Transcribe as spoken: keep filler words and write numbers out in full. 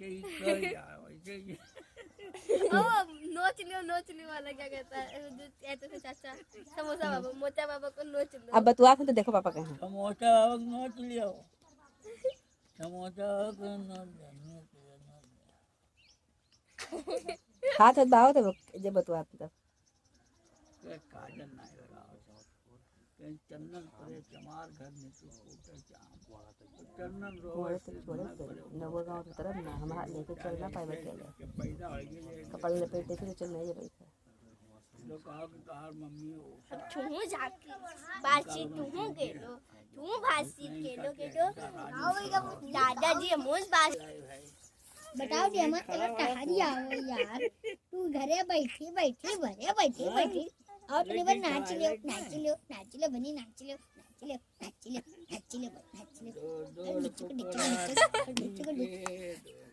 ओ, नोच लियो, नोच लियो वाला क्या कहता है? जो कहते थे चाचा, समोसा बाबा, मोचा बाबा को नोच लो। अब बतुआ तो देखो पापा कहाँ। समोसा बाबा को नोच लियो। समोसा बाबा को नोच लियो, नोच लियो, नोच लियो। हाथ, हाथ बाहो तो जे बतुआ तो। ये काजल नहीं लगाओ। कहीं चंदन परे चमार घर में तू फूटे चाम। चंदन रोवे से छोड़े से नवगांव की तरफ ना, हम हाथ लेके चल ना पाए बच्चे लोग। कपड़ा लपेट दे फिर चल नहीं बैठा। लोग कहा कि तार मम्मी हो। अब तू जाके बाजी तू गेलो, तू बाजी गेलो, गेलो। दादाजी मोज बाजी। बताओ जी, हमार चलो टहरी आओ यार। तू घरे बैठी, बैठी, घरे बैठी, बैठी। और तू बस नाच लियो, नाच लियो, नाच लियो, बनी नाच लियो, नाच लियो, नाच लियो, नाच लियो, नाच लियो। और डिचक, डिचक, डिचक, डिचक, डिचक।